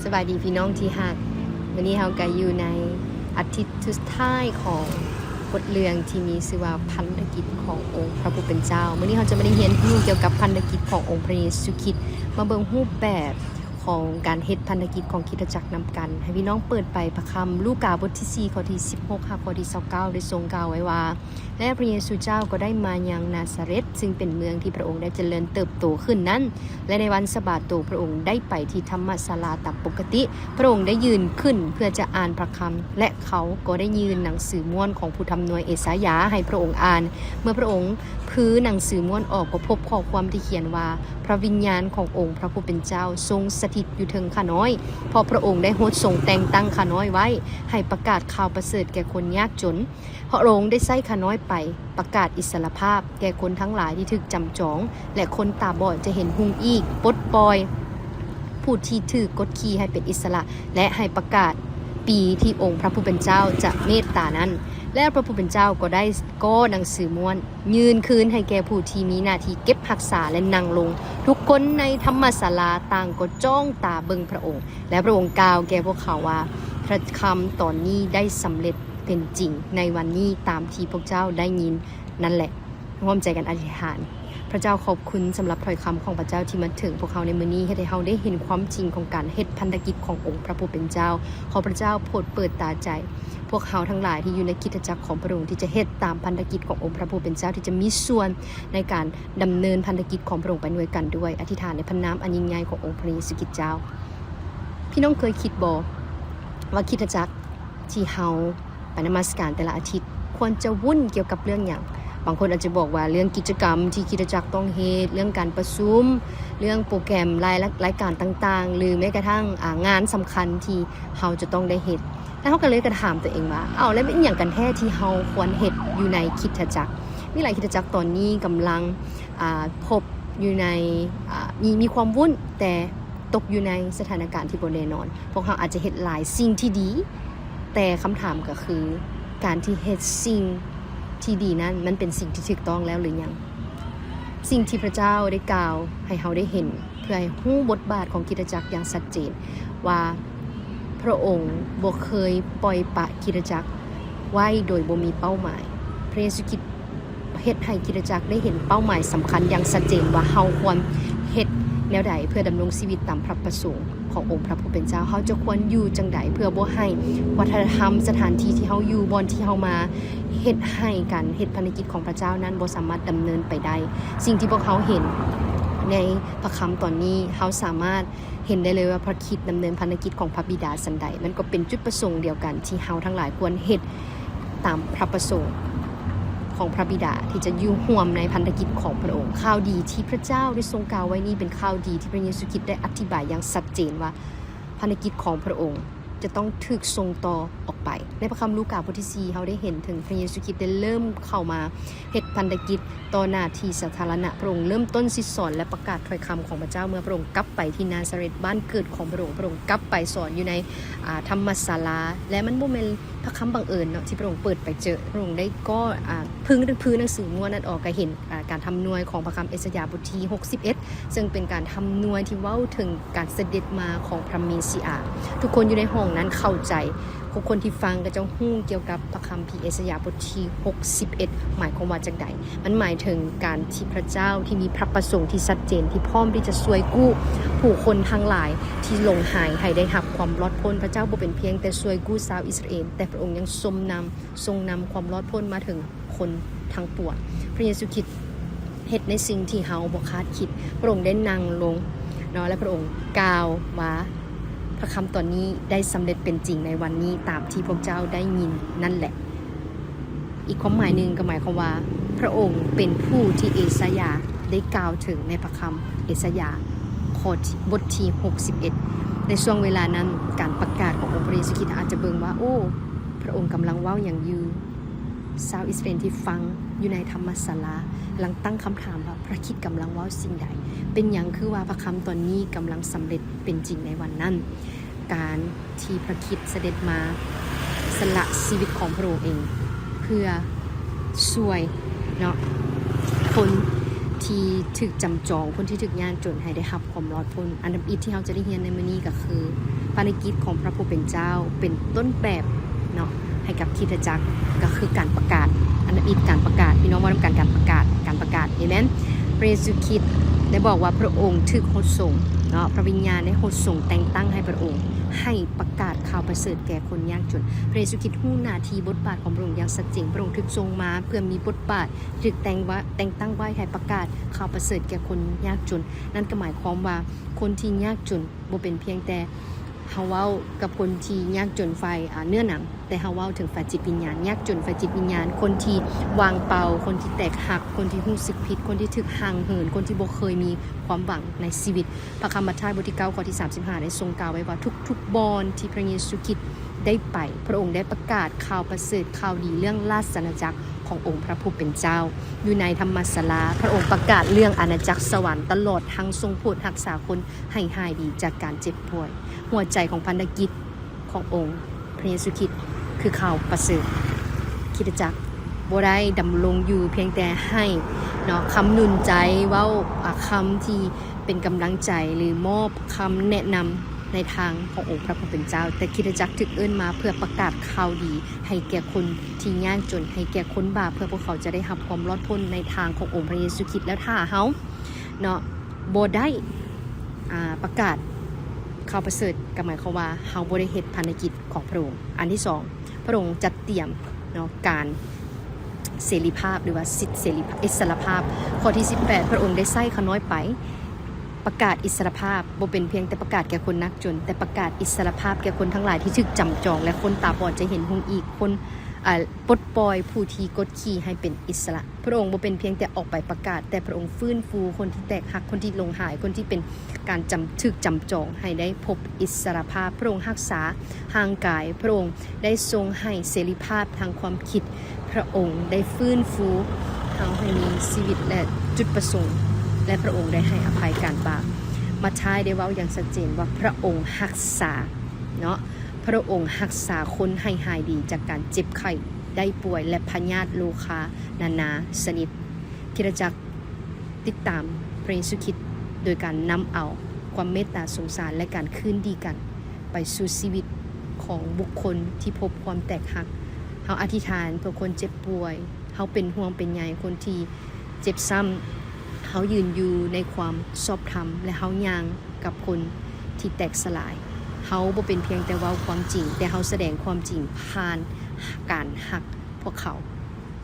ສະບາຍດີພີ່ນ້ອງທີ່ຮັກ, ມື້ນີ້ເຮົາກໍຢູ່ໃນອາທິດສຸດທ້າຍຂອງບົດເລື່ອງທີ່ມີຊື່ວ່າ ພັນທະກິດຂອງອົງພະຜູ້ເປັນເຈົ້າ. ມື້ນີ້ເຮົາຈະມາໄດ້ຮຽນຮູ້ກ່ຽວກັບພັນທະກິດຂອງອົງພະເຢຊູຄຣິດ, ມາເບິ່ງຮູບແບບຂອງການເຮັດພັນທະກິດຂອງຄຣິສຕະຈັກນຳກັນ. ໃຫ້ພີ່ນ້ອງເປີດໄປພະຄຳລູກາບົດທີສີ່ ຂໍ້ທີສິບຫົກ ຫາຂໍ້ທີຊາວເກົ້າ ໄດ້ຊົງກ່າວໄວ້ວ່າ, ແລະ ພະເຢຊູເຈົ້າກໍໄດ້ມາຍັງນາຊາເຣດ, ຊຶ່ງເປັນເມືອງທີ່ພະອົງໄດ້ຈະເລີນເຕີບໂຕຂຶ້ນນັ້ນ, ແລະ ໃນວັນສະບາໂຕພະອົງໄດ້ໄປທີ່ທຳມະສາລາຕາມປົກກະຕິ. ພະອົງໄດ້ຢືນຂຶ້ນເພື່ອຈະອ່ານພະຄຳ, ແລະ ເຂົາກໍໄດ້ຍື່ນໜັງສືມ້ວນຂອງຜູ້ທຳນວຍເອຊາຢາໃຫ້ພະອົງອ່ານ. ເມື່ອພະອົງຜືໜັງສືມ້ວນອອກ, ກໍພົບຂໍ້ຄວາມທີ່ຂຽນວ່າ, ພະວິນຍານຂອງອົງພະຜູ້ເປັນເຈົ້າຊົງສະຖິດຢູ່ເທິງຂ້ານ້ອຍ, ເພາະພະອົງໄດ້ໂຫດຊົງແຕ່ງຕັ້ງຂ້ານ້ອຍໄວ້ ໃຫ້ປະກາດຂ່າວປະເສີດແກ່ຄົນຍາກຈົນ. ພະອົງໄດ້ໃຊ້ຂ້ານ້ອຍໄປປະກາດອິດສະຫຼະພາບແກ່ຄົນທັງຫຼາຍທີ່ຖືກຈຳຈອງ, ແລະ ຄົນຕາບອດຈະເຫັນຮຸ່ງອີກ, ປົດປ່ອຍຜູ້ທີ່ຖືກກົດຂີ່ໃຫ້ເປັນອິດສະຫຼະ, ແລະ ໃຫ້ປະກາດປີທີ່ອົງພະຜູ້ເປັນເຈົ້າຈະເມດຕານັ້ນ. ແລ້ວພະຜູ້ເປັນເຈົ້າກໍໄດ້ກໍໜັງສືມ້ວນ, ຍື່ນຄືນໃຫ້ແກ່ຜູ້ທີ່ມີໜ້າທີ່ເກັບຮັກສາ ແລະ ນັ່ງລົງ. ທຸກຄົນໃນທຳມະສາລາຕ່າງກໍຈ້ອງຕາເບິ່ງພະອົງ, ແລະ ພະອົງກ່າວແກ່ພວກເຂົາວ່າ, ພະຄຳຕອນນີ້ໄດ້ສຳເລັດ ເປັນຈິງໃນວັນນີ້ຕາມທີ່ພວກເຈົ້າໄດ້ຍິນນັ້ນແຫຼະ. ຮ່ວມໃຈກັນອະທິຖານ. ພະເຈົ້າ ຂອບຄຸນສຳລັບຖ້ອຍຄຳຂອງພະເຈົ້າທີ່ມາເຖິງພວກເຮົາໃນມື້ນີ້, ເຮັດໃຫ້ເຮົາໄດ້ເຫັນຄວາມຈິງຂອງການເຮັດພັນທະກິດຂອງອົງພະຜູ້ເປັນເຈົ້າ. ຂໍພະເຈົ້າໂປດເປີດຕາໃຈພວກເຮົາທັງຫຼາຍທີ່ຢູ່ໃນຄຣິສຕະຈັກຂອງພະອົງ, ທີ່ຈະເຮັດຕາມພັນທະກິດຂອງອົງພະຜູ້ເປັນເຈົ້າ, ທີ່ຈະມີສ່ວນໃນການດຳເນີນພັນທະກິດຂອງພະອົງໄປດ້ວຍກັນດ້ວຍ. ອະທິຖານໃນພະນາມອັນຍິ່ງໃຫຍ່ຂອງອົງພະເຢຊູຄຣິດເຈົ້າ. ພີ່ນ້ອງເຄີຍຄິດບໍ່ວ່າຄຣິສຕະຈັກ ທີ່ເຮົາໄປນະມັດສະການແຕ່ລະອາທິດ ຄວນຈະວຸ້ນກ່ຽວກັບເລື່ອງຫຍັງ? ບາງຄົນອາດຈະບອກວ່າເລື່ອງກິດຈະກຳທີ່ຄຣິສຕະຈັກຕ້ອງເຮັດ, ເລື່ອງການປະຊຸມ, ເລື່ອງໂປຣແກຣມລາຍ ລາຍການຕ່າງໆ ຫຼື ແມ້ກະທັ່ງ ອາ ງານສຳຄັນທີ່ເຮົາຈະຕ້ອງໄດ້ເຮັດ. ແລ້ວເຮົາກໍເລີຍກໍຖາມຕົວເອງວ່າ, ເອົ້າ ແລ້ວແມ່ນຫຍັງກັນແທ້ທີ່ເຮົາຄວນເຮັດຢູ່ໃນຄຣິສຕະຈັກ? ມີຫຼາຍຄຣິສຕະຈັກຕອນນີ້ກຳລັງ ອາ ພົບຢູ່ໃນ ອາ ມີ ມີຄວາມວຸ້ນ, ແຕ່ຕົກຢູ່ໃນສະຖານະການທີ່ບໍ່ແນ່ນອນ. ພວກເຮົາອາດຈະເຮັດຫຼາຍສິ່ງທີ່ດີ, ແຕ່ຄຳຖາມກໍຄື ການທີ່ເຮັດສິ່ງທີ່ດີນັ້ນ ມັນເປັນສິ່ງທີ່ຖືກຕ້ອງແລ້ວຫຼືຍັງ? ສິ່ງທີ່ພະເຈົ້າໄດ້ກ່າວໃຫ້ເຮົາໄດ້ເຫັນ ເພື່ອໃຫ້ຮູ້ບົດບາດຂອງຄຣິສຕະຈັກຢ່າງຊັດເຈນວ່າ ພະອົງບໍ່ເຄີຍປ່ອຍປະຄຣິສຕະຈັກໄວ້ໂດຍບໍ່ມີເປົ້າໝາຍ. ພະເຢຊູຄຣິດ ເຮັດໃຫ້ຄຣິສຕະຈັກໄດ້ເຫັນເປົ້າໝາຍສຳຄັນຢ່າງຊັດເຈນວ່າເຮົາຄວນເຮັດແນວໃດເພື່ອດຳລົງຊີວິດຕາມພະປະສົງຂອງອົງພະຜູ້ເປັນເຈົ້າ. ເຮົາຈະຄວນຢູ່ຈັ່ງໃດເພື່ອບໍ່ໃຫ້ວັດທະນະທຳສະຖານທີ່ທີ່ເຮົາຢູ່, ບ່ອນທີ່ເຮົາມາ, ເຮັດໃຫ້ການເຮັດພັນທະກິດຂອງພະເຈົ້ານັ້ນບໍ່ສາມາດດຳເນີນໄປໄດ້. ສິ່ງທີ່ພວກເຮົາເຫັນໃນພະຄຳຕອນນີ້, ເຮົາສາມາດ ເຫັນໄດ້ເລີຍວ່າພະຄຣິດດຳເນີນພັນທະກິດຂອງພະບິດາສັນໃດ, ມັນກໍເປັນຈຸດປະສົງດຽວກັນທີ່ເຮົາທັງຫຼາຍຄວນເຮັດຕາມພະປະສົງຂອງພະບິດາ ທີ່ຈະຢູ່ຮ່ວມໃນພັນທະກິດຂອງພະອົງ. ຂ່າວດີທີ່ພະເຈົ້າໄດ້ຊົງກ່າວໄວ້ນີ້ເປັນຂ່າວດີທີ່ພະເຢຊູຄຣິດໄດ້ອະທິບາຍຢ່າງຊັດເຈນວ່າ ພັນທະກິດຂອງພະອົງຈະຕ້ອງຖືກສົ່ງຕໍ່ອອກໄປ. ໃນພະຄຳລູກາບົດທີສີ່ ເຮົາໄດ້ເຫັນເຖິງພະເຢຊູຄຣິດໄດ້ເລີ່ມເຂົ້າມາ ເຮັດພັນທະກິດຕໍ່ໜ້າທີ່ສາທາລະນະ. ພະອົງເລີ່ມຕົ້ນສິດສອນ ແລະ ປະກາດຖ້ອຍຄຳຂອງພະເຈົ້າ ເມື່ອພະອົງກັບໄປທີ່ນາຊາເຣດ ບ້ານເກີດຂອງພະອົງ. ພະອົງກັບໄປສອນຢູ່ໃນ ອາ ທຳມະສາລາ ແລະ ມັນບໍ່ແມ່ນພະຄຳບັງເອີນເນາະ ທີ່ພະອົງເປີດໄປເຈີ. ພະອົງໄດ້ກໍ ອາ ພຶ້ງ ຜືໜັງສືມ້ວນນັ້ນອອກ ກໍເຫັນ ອາ ການທຳນວຍຂອງພະຄຳເອຊາຢາບົດທີຫົກສິບເອັດ ເຊິ່ງເປັນການທຳນວຍທີ່ເວົ້າເຖິງການສະເດັດມາຂອງພະເມຊິອາ. ທຸກຄົນຢູ່ໃນຫ້ອງນັ້ນເຂົ້າໃຈ, ທຸກຄົນທີ່ຟັງກໍຈະຮູ້ກ່ຽວກັບພະຄຳພີເອຊາຢາບົດທີຫົກສິບເອັດ ໝາຍຄວາມວ່າຈັ່ງໃດ. ມັນໝາຍເຖິງການທີ່ພະເຈົ້າທີ່ມີພະປະສົງທີ່ຊັດເຈນ ທີ່ພ້ອມທີ່ຈະຊ່ວຍກູ້ຜູ້ຄົນທັງຫຼາຍທີ່ຫຼົງຫາຍໃຫ້ໄດ້ຮັບຄວາມລອດພົ້ນ. ພະເຈົ້າບໍ່ເປັນພຽງແຕ່ຊ່ວຍກູ້ຊາວອິດສະຣາເອນ, ແຕ່ພະອົງຍັງຊົມນຳ ຊົງນຳຄວາມລອດພົ້ນມາເຖິງຄົນທັງປວງ. ພະເຢຊູຄຣິດເຮັດໃນສິ່ງທີ່ເຮົາບໍ່ຄາດຄິດ. ພະອົງໄດ້ນັ່ງລົງເນາະ ແລະ ພະອົງກ່າວວ່າ ພະຄຳຕອນນີ້ໄດ້ສຳເລັດເປັນຈິງໃນວັນນີ້ ຕາມທີ່ພວກເຈົ້າໄດ້ຍິນນັ້ນແຫຼະ. ອີກຄວາມໝາຍໜຶ່ງກໍໝາຍຄວາມວ່າ ພະອົງເປັນຜູ້ທີ່ເອຊາຢາໄດ້ກ່າວເຖິງໃນພະຄຳເອຊາຢາ ຂໍ້ທີ່ ບົດທີຫົກສິບເອັດ. ໃນຊ່ວງເວລານັ້ນ ການປະກາດຂອງອົງພະເຢຊູຄຣິດ ອາດຈະເບິ່ງວ່າ ໂອ້ ພະອົງກຳລັງເວົ້າຫຍັງຢູ່? ຊາວອິດສະຣາເອນທີ່ຟັງຢູ່ໃນທຳມະສາລາ ກຳລັງຕັ້ງຄຳຖາມວ່າ ພະຄຣິດກຳລັງເວົ້າສິ່ງໃດ? ເປັນຫຍັງຄືວ່າພະຄຳຕອນນີ້ກຳລັງສຳເລັດເປັນຈິງໃນວັນນັ້ນ? ການທີ່ພະຄຣິດສະເດັດມາສະຫຼະຊີວິດຂອງພະອົງເອງ ເພື່ອຊ່ວຍເນາະ ຄົນທີ່ຖືກຈຳຈອງ, ຄົນທີ່ຖືກຍາກຈົນໃຫ້ໄດ້ຮັບຄວາມລອດພົ້ນ. ອັນທຳອິດທີ່ເຮົາຈະໄດ້ຮຽນໃນມື້ນີ້ກໍຄື ພາລະກິດຂອງພຣະຜູ້ເປັນເຈົ້າເປັນຕົ້ນແບບເນາະ ໃຫ້ກັບຄຣິສຕະຈັກ ກໍຄືການປະກາດ, ອັນທຳອິດການປະກາດ, ພີ່ນ້ອງເວົ້ານຳກັນ ການປະກາດ, ການປະກາດ. ເອເມນ. ພຣະເຢຊູຄຣິດໄດ້ບອກວ່າພຣະອົງຖືກຫົດສົງເນາະ, ພຣະວິນຍານໄດ້ຫົດສົງແຕ່ງຕັ້ງໃຫ້ພຣະອົງໃຫ້ປະກາດຂ່າວປະເສີດແກ່ຄົນຍາກຈົນ. ພຣະເຢຊູຄຣິດຮູ້ໜ້າທີ່ບົດບາດຂອງພຣະອົງຢ່າງຊັດເຈນ. ພຣະອົງຖືກສົ່ງມາເພື່ອມີບົດບາດ, ຖືກແຕ່ງວ່າ, ແຕ່ງຕັ້ງໄວ້ໃຫ້ປະກາດຂ່າວປະເສີດແກ່ຄົນຍາກຈົນ. ນັ້ນກໍໝາຍຄວາມວ່າຄົນທີ່ຍາກຈົນ ບໍ່ເປັນພຽງແຕ່ເຮົາເວົ້າກັບຄົນທີ່ຍາກຈົນຝ່າຍ ອາ ເນື້ອໜັງ, ແຕ່ເຮົາເວົ້າເຖິງຝ່າຍຈິດວິນຍານ, ຍາກຈົນຝ່າຍຈິດວິນຍານ, ຄົນທີ່ວ່າງເປົ່າ, ຄົນທີ່ແຕກຫັກ, ຄົນທີ່ຮູ້ສຶກຜິດ, ຄົນທີ່ຖືກຫ່າງເຫີນ, ຄົນທີ່ບໍ່ເຄີຍມີຄວາມຫວັງໃນຊີວິດ. ພະຄຳມາທາຍບົດທີເກົ້າ ຂໍ້ທີສາມສິບຫ້າ ໄດ້ຊົງກ່າວໄວ້ວ່າ ທຸກໆບ່ອນທີ່ພຣະເຢຊູຄຣິດໄດ້ໄປ, ພຣະອົງໄດ້ປະກາດຂ່າວປະເສີດຂ່າວດີເລື່ອງລາຊະອານາຈັກຂອງອົງພຣະຜູ້ເປັນເຈົ້າ. ຢູ່ໃນທຳມະສາລາ, ພຣະອົງປະກາດເລື່ອງອານາຈັກສະຫວັນ ຕະຫຼອດທັງຊົງໂຜດຮັກສາຄົນ ໃຫ້ຫາຍດີຈາກການເຈັບປ່ວຍ. ຫົວໃຈຂອງພັນທະກິດຂອງອົງພຣະເຢຊູຄຣິດຄືຂ່າວປະເສີດ. ຄຣິສຕະຈັກບໍ່ໄດ້ດຳລົງຢູ່ພຽງແຕ່ໃຫ້ເນາະ ຄຳໜູນໃຈ, ເວົ້າ ອາ ຄຳທີ່ເປັນກຳລັງໃຈ ຫຼື ມອບຄຳແນະນຳໃນທາງຂອງອົງພຣະຜູ້ເປັນເຈົ້າ, ແຕ່ຄຣິສຕະຈັກຖືກເອີ້ນມາເພື່ອປະກາດຂ່າວດີໃຫ້ແກ່ຄົນທີ່ຍາກຈົນ, ໃຫ້ແກ່ຄົນບາບ, ເພື່ອພວກເຂົາຈະໄດ້ຮັບຄວາມລອດພົ້ນໃນທາງຂອງອົງພຣະເຢຊູຄຣິດ. ແລ້ວຖ້າເຮົາ ເນາະ ບໍ່ໄດ້ ອາ ປະກາດຂ່າວປະເສີດ ກໍໝາຍຄວາມວ່າເຮົາບໍ່ໄດ້ເຮັດພັນທະກິດຂອງພຣະອົງ. ອັນທີສອງ ພຣະອົງຈັດຕຽມເນາະ ການເສລີພາບ ຫຼືວ່າສິດເສລີພາບ ອິດສະຫຼະພາບ. ຂໍ້ທີສິບແປດ ພຣະອົງໄດ້ໃຊ້ຂ້ານ້ອຍໄປ ປະກາດອິດສະຫຼະພາບ ບໍ່ເປັນພຽງແຕ່ປະກາດແກ່ຄົນຍາກຈົນ, ແຕ່ປະກາດອິດສະຫຼະພາບແກ່ຄົນທັງຫຼາຍທີ່ຖືກຈຳຈອງ ແລະ ຄົນຕາບອດຈະເຫັນຮຸ່ງອີກ, ຄົນ ອາ ປົດປ່ອຍຜູ້ທີ່ກົດຂີ່ໃຫ້ເປັນອິດສະຫຼະ. ພຣະອົງບໍ່ເປັນພຽງແຕ່ອອກໄປປະກາດ, ແຕ່ພຣະອົງຟື້ນຟູຄົນທີ່ແຕກຫັກ, ຄົນທີ່ຫຼົງຫາຍ, ຄົນທີ່ເປັນການຈຳ, ຖືກຈຳຈອງໃຫ້ໄດ້ພົບອິດສະຫຼະພາບ. ພຣະອົງຮັກສາຮ່າງກາຍ, ພຣະອົງໄດ້ຊົງໃຫ້ເສລີພາບທາງຄວາມຄິດ, ພຣະອົງໄດ້ຟື້ນຟູເຮົາໃຫ້ມີຊີວິດ ແລະ ຈຸດປະສົງ, ແລະ ພຣະອົງໄດ້ໃຫ້ອະໄພການບາບ. ມາທາຍໄດ້ເວົ້າຢ່າງຊັດເຈນວ່າພຣະອົງຮັກສາເນາະ, ພຣະອົງຮັກສາຄົນໃຫ້ຫາຍດີຈາກການເຈັບໄຂ້ໄດ້ປ່ວຍ ແລະ ພະຍາດໂລຄານານາຊະນິດ. ຄຣິສຕະຈັກຕິດຕາມພຣະເຢຊູຄຣິດໂດຍການນຳເອົາຄວາມເມດຕາສົງສານ ແລະ ການຄືນດີກັນໄປສູ່ຊີວິດຂອງບຸກຄົນທີ່ພົບຄວາມແຕກຫັກ. ເຮົາອະທິຖານເພື່ອຄົນເຈັບປ່ວຍ, ເຮົາເປັນຫ່ວງເປັນໃຍຄົນທີ່ເຈັບຊ້ຳ, ເຮົາຢືນຢູ່ໃນຄວາມຊອບທຳ ແລະ ເຮົາຍ່າງ ກັບຄົນທີ່ແຕກສະຫຼາຍ. ເຮົາບໍ່ເປັນພຽງແຕ່ເວົ້າຄວາມຈິງ, ແຕ່ເຮົາສະແດງຄວາມຈິງຜ່ານການຮັກພວກເຂົາ.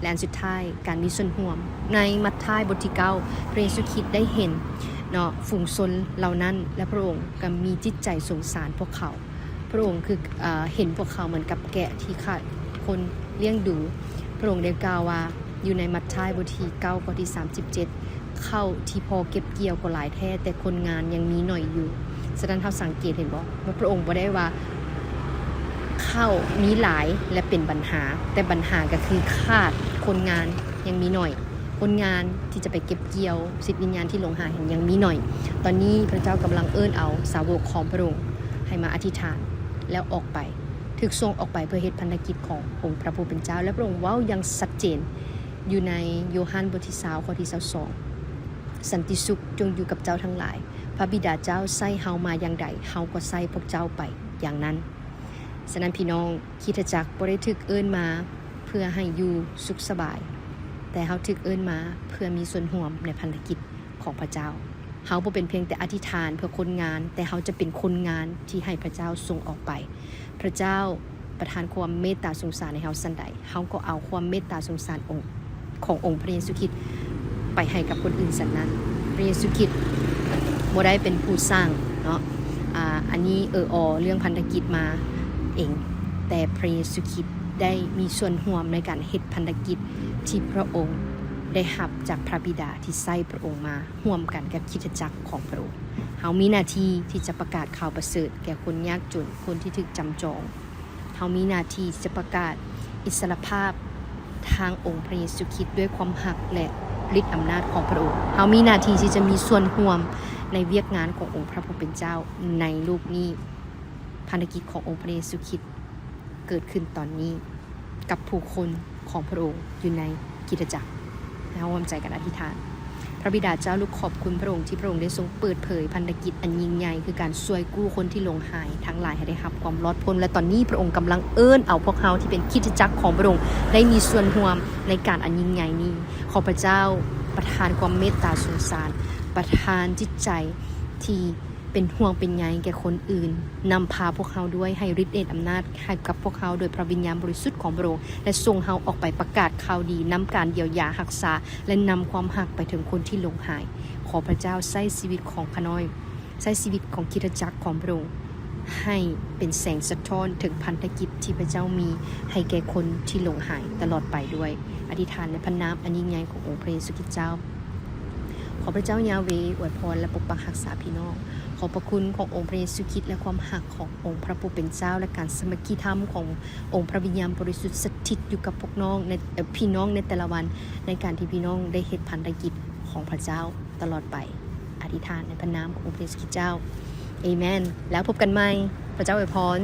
ແລະ ອັນສຸດທ້າຍ, ການມີສ່ວນຮ່ວມ. ໃນມັດທາຍບົດທີເກົ້າ ພຣະເຢຊູຄຣິດໄດ້ເຫັນເນາະ ຝູງຊົນເຫຼົ່ານັ້ນ ແລະ ພຣະອົງກໍມີຈິດໃຈສົງສານພວກເຂົາ. ພຣະອົງຄື ເອີ ເຫັນພວກເຂົາເໝືອນກັບແກະທີ່ຂາດຄົນລ້ຽງດູ. ພຣະອົງໄດ້ກ່າວວ່າ ຢູ່ໃນມັດທາຍບົດທີເກົ້າ ຂໍ້ທີສາມສິບເຈັດ ເຂົ້າທີ່ພໍ່ເກັບກ່ຽວກໍຫຼາຍແທ້, ແຕ່ຄົນງານຍັງມີໜ້ອຍຢູ່. ສະນັ້ນ ເຮົາສັງເກດເຫັນບໍ່ ວ່າພຣະອົງບໍ່ໄດ້ວ່າເຂົ້າມີຫຼາຍ ແລະ ເປັນບັນຫາ, ແຕ່ບັນຫາກໍຄືຂາດຄົນງານຍັງມີໜ້ອຍ, ຄົນງານທີ່ຈະໄປເກັບກ່ຽວສິດວິນຍານທີ່ຫຼົງຫາຍຍັງມີໜ້ອຍ. ຕອນນີ້ພຣະເຈົ້າກຳລັງເອີ້ນເອົາສາວົກຂອງພຣະອົງໃຫ້ມາອະທິຖານ ແລ້ວອອກໄປ, ຖືກສົ່ງອອກໄປເພື່ອເຮັດພັນທະກິດຂອງອົງພຣະຜູ້ເປັນເຈົ້າ. ແລະ ພຣະອົງເວົ້າຢ່າງຊັດເຈນ ຢູ່ໃນໂຢຮັນບົດທີຊາວ ຂໍ້ທີຊາວສອງ, ສັນຕິສຸກຈົ່ງຢູ່ກັບເຈົ້າທັງຫຼາຍ. ພຣະບິດາເຈົ້າໃຊ້ເຮົາມາຢ່າງໃດ, ເຮົາກໍໃຊ້ພວກເຈົ້າໄປຢ່າງນັ້ນ. ສະນັ້ນ ພີ່ນ້ອງ, ຄຣິສຕະຈັກບໍ່ໄດ້ຖືກເອີ້ນມາເພື່ອໃຫ້ຢູ່ສຸກສະບາຍ, ແຕ່ເຮົາຖືກເອີ້ນມາເພື່ອມີສ່ວນຮ່ວມໃນພັນທະກິດຂອງພຣະເຈົ້າ. ເຮົາບໍ່ເປັນພຽງແຕ່ອະທິຖານເພື່ອຄົນງານ, ແຕ່ເຮົາຈະເປັນຄົນງານທີ່ໃຫ້ພຣະເຈົ້າສົ່ງອອກໄປ. ພຣະເຈົ້າປະທານຄວາມເມດຕາສົງສານໃຫ້ເຮົາສ່ຳໃດ, ເຮົາກໍເອົາຄວາມເມດຕາສົງສານອົງ ຂອງອົງພຣະເຢຊູຄຣິດໄປໃຫ້ກັບຄົນອື່ນສ່ຳນັ້ນ. ພຣະເຢຊູຄຣິດບໍ່ໄດ້ເປັນຜູ້ສ້າງເນາະ, ອາ ອັນນີ້ເອີອອເລື່ອງພັນທະກິດມາເອງ, ແຕ່ພຣະເຢຊູຄຣິດໄດ້ມີສ່ວນຮ່ວມໃນການເຮັດພັນທະກິດທີ່ພຣະອົງໄດ້ຮັບຈາກພຣະບິດາທີ່ໃຊ້ພຣະອົງມາ ຮ່ວມກັນກັບຄຣິສຕະຈັກຂອງພຣະອົງ. ເຮົາມີໜ້າທີ່ທີ່ຈະປະກາດຂ່າວປະເສີດແກ່ຄົນຍາກຈົນ, ຄົນທີ່ຖືກຈຳຈອງ. ເຮົາມີໜ້າທີ່ທີ່ຈະປະກາດອິດສະຫຼະພາບທາງອົງພຣະເຢຊູຄຣິດດ້ວຍຄວາມຮັກ ແລະ ລິດອຳນາດຂອງພຣະອົງ. ເຮົາມີໜ້າທີ່ທີ່ຈະມີສ່ວນຮ່ວມໃນວຽກງານຂອງອົງພຣະຜູ້ເປັນເຈົ້າໃນໂລກນີ້. ພັນທະກິດຂອງອົງພຣະເຢຊູຄຣິດ ເກີດຂຶ້ນຕອນນີ້ກັບຜູ້ຄົນຂອງພຣະອົງຢູ່ໃນຄຣິສຕະຈັກ. ໃຫ້ເຮົາຮ່ວມໃຈກັນອະທິຖານ. ພະບິດາເຈົ້າ, ລູກຂອບຄຸນພະອົງທີ່ພະອົງໄດ້ຊົງເປີດເຜີຍພັນທະກິດອັນຍິ່ງໃຫຍ່ ຄືການຊ່ວຍກູ້ຄົນທີ່ຫຼົງຫາຍທັງຫຼາຍໃຫ້ໄດ້ຮັບຄວາມລອດພົ້ນ ແລະ ຕອນນີ້ພະອົງກຳລັງເອີ້ນເອົາພວກເຮົາທີ່ເປັນຄຣິສຕະຈັກຂອງພະອົງ ໄດ້ມີສ່ວນຮ່ວມໃນການອັນຍິ່ງໃຫຍ່ນີ້. ຂໍພະເຈົ້າປະທານຄວາມເມດຕາສົງສານ, ປະທານຈິດໃຈທີ່ ເປັນຫ່ວງເປັນໃຍແກ່ຄົນອື່ນ, ນຳພາພວກເຮົາດ້ວຍ, ໃຫ້ລິດເດດອຳນາດໃຫ້ກັບພວກເຮົາໂດຍພະວິນຍານບໍລິສຸດຂອງພະອົງ ແລະ ສົ່ງເຮົາອອກໄປປະກາດຂ່າວດີ, ນຳການຢຽວຢາຮັກສາ ແລະ ນຳຄວາມຮັກໄປເຖິງຄົນທີ່ຫຼົງຫາຍ. ຂໍພະເຈົ້າໃຊ້ຊີວິດຂອງຂ້ານ້ອຍ, ໃຊ້ຊີວິດຂອງຄຣິສຕະຈັກຂອງພະອົງ ໃຫ້ເປັນແສງສະທ້ອນເຖິງພັນທະກິດທີ່ພະເຈົ້າມີໃຫ້ແກ່ຄົນທີ່ຫຼົງຫາຍຕະຫຼອດໄປດ້ວຍ. ອະທິຖານໃນພະນາມອັນຍິ່ງໃຫຍ່ຂອງອົງພະເຢຊູຄຣິສເຈົ້າ. ຂໍພະເຈົ້າຢາເວອວຍພອນ ແລະ ປົກປັກຮັກສາພີ່ນ້ອງ. ຂອບພະຄຸນຂອງອົງພະເຢຊູຄຣິດ ແລະ ຄວາມຮັກຂອງອົງພະຜູ້ເປັນເຈົ້າ ແລະ ການສາມັກຄີທຳຂອງອົງພະວິນຍານບໍລິສຸດສະຖິດຢູ່ກັບພວກນ້ອງໃນ ເອີ ພີ່ນ້ອງໃນແຕ່ລະວັນ ໃນການທີ່ພີ່ນ້ອງໄດ້ເຮັດພັນທະກິດຂອງພະເຈົ້າຕະຫຼອດໄປ. ອະທິຖານໃນພະນາມຂອງອົງພະເຢຊູຄຣິດເຈົ້າ. ເອແມນ. ແລ້ວພົບກັນໃໝ່. ພະເຈົ້າອວຍພອນ.